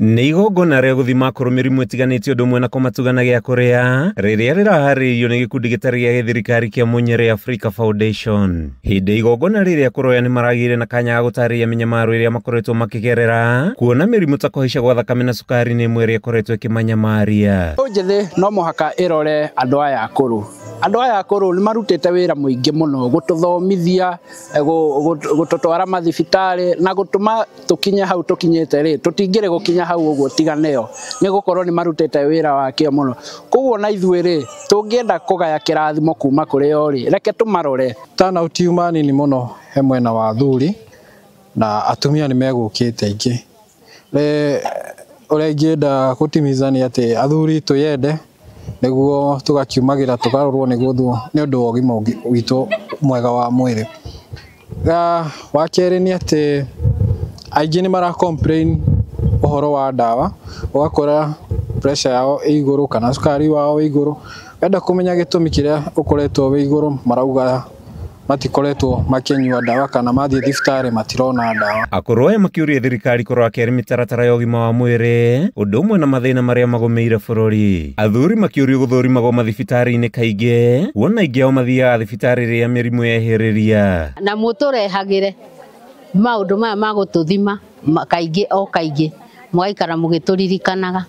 Nĩ igongona rĩa gũthima akũrũ mĩrimũ ĩtiganĩte ũndũ ũmwe na kũmatuga na gĩa kũrĩa rĩrĩa rĩraharĩirio nĩ gĩkundi gĩtarĩ gĩa gĩthirikari kĩa Munyere Africa Foundation. Hĩndĩ igongona rĩrĩa akũrũ aya nĩmaragĩire na kanya ga gũtarĩria mĩnyamaro ĩrĩa makoretwo makĩgerera kuona mĩrimũ ta kũhaica gwa thakame na cukari nĩ ĩmwe ĩrĩa ĩkoretwo ĩkĩmanyamaria. Mbeũ njĩthĩ no mũhaka ĩrore andũ aya akũrũ. Andũ aya akũrũ nĩ marutĩte wĩra mũingĩ mũno gũtũthomithia, gũtũtwara mathibitarĩ na gũtũma tũkinye hau tũkinyĩte rĩ, tũtingĩrĩ gũkinya hau ũguo tiga nĩo, nĩ gũkorwo nĩ marutĩte wĩra wa kĩo mũno. Koguo na ithuĩ rĩ, tũngĩenda kũgaya kĩrathimo kuma kũrĩ o rĩ, reke tũmarore. Turnout yuma nini mũno he mwena wa athuri na atumia nĩ megũkĩte aingĩ. Ũrĩa ingĩenda gũtimiza nĩ atĩ athuri twĩyende nĩguo tũgakiumagĩra tũkarorwo nĩguo nĩ ũndũ wa ũgima witũ mwega wa mwĩrĩ. Wa kerĩ nĩ atĩ aingĩ nĩ mara complain ũhoro wa ndawa, ũgakora pressure yao ĩ igũrũ kana cukari wao wĩ igũrũ. Wenda kũmenya gĩtũmi kĩrĩa ũkoretwo wĩ igũrũ, marauga matikoretwo makĩnyua ndawa kana mathiĩ thibitarĩ matirona ndawa. Akũrũ aya makĩũria thirikari kũrora kerĩ mĩtaratara ya ũgima wa mwĩrĩ ũndũ ũmwe na mathĩna marĩa magũmĩire bũrũri. Athuri makĩũrio gũthũrimagwo mathibitarĩ-inĩ kaingĩ kuona aingĩ ao mathiaga thibitarĩ rĩrĩa mĩrimũ yehĩrĩria. Na mũtũrehagĩre maũndũ maya ma gũtũthima kaingĩ o kaingĩ, mũgaikara mũgĩtũririkanaga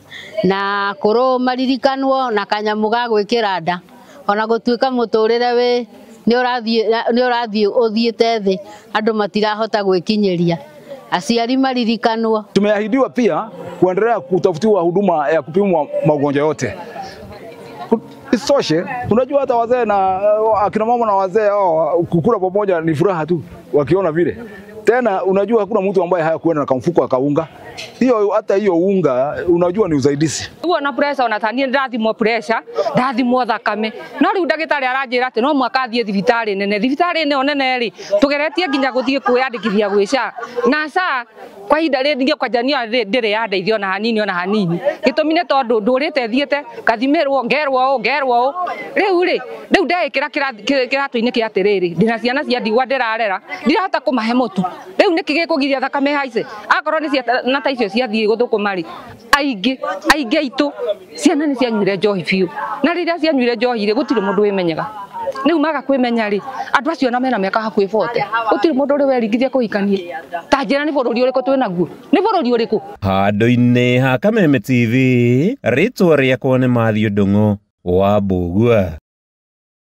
na akũrũ maririkanwo na kanyamũ ga gwĩkĩra nda, ona gũtuĩka mũtũrĩre wĩ nĩ ũrathiĩ ũthiĩte thĩ, andũ matirahota gwĩkinyĩria, aciari maririkanwo. Tumeahidiwa pia kuendelea kutafutiwa huduma ya kupimwa magonjwa yote. Isitoshe, unajua hata wazee na akina mama na wazee hao kukula pamoja ni furaha tu wakiona vile. Tena unajua hakuna mtu ambaye hayakuenda na kamfuko akaunga. Hiyo hata hiyo unga unajua ni usaidizi. Huo na pressure ona tani ndathimwo pressure, ndathimwo thakame. No riu ndagĩtarĩ aranjĩra atĩ no mwaka thiĩ thibitarĩ nene. Thibitarĩ ĩno nene rĩ, tũgeretie nginya gũthiĩ kwĩyandĩkithia gwĩ SHA. Na SHA kwa ihinda rĩrĩ niĩ kwanja niĩ ndĩrĩ yandeithia ona hanini ona hanini. Gĩtũmi nĩ tondũ ndũrĩte thiĩte ngathimĩrwo, ngerwo ũũ, ngerwo ũũ. Rĩu rĩ, rĩu ndeĩkĩra kĩratũ-inĩ kĩa atĩrĩrĩ, ndĩna ciana cia ndigwa ndĩrarera, ndirahota kũmahe mũtu. Rĩu nĩkĩ gĩkũgiria thakame ĩhaice? Akorwo nĩ ciana ta icio ciathiĩ gũthũkũma rĩ, aingĩ aingĩ aitũ ciana nĩ cianyuire njohi biũ, na rĩrĩa cianyuire njohi rĩ, gũtirĩ mũndũ wĩmenyaga. Rĩu maga kwĩmenya rĩ, andũ acio ona mena mĩaka hakuhĩ 40, gũtirĩ mũndũ ũrĩ weringithia kũhikania. Ta njĩra nĩ bũrũri ũrĩkũ twĩnaguo? Nĩ bũrũri ũrĩkũ? Handũ-inĩ ha Kameme TV, rĩtwa rĩakwa nĩ Matthew Ndung'u wa Mbũgua.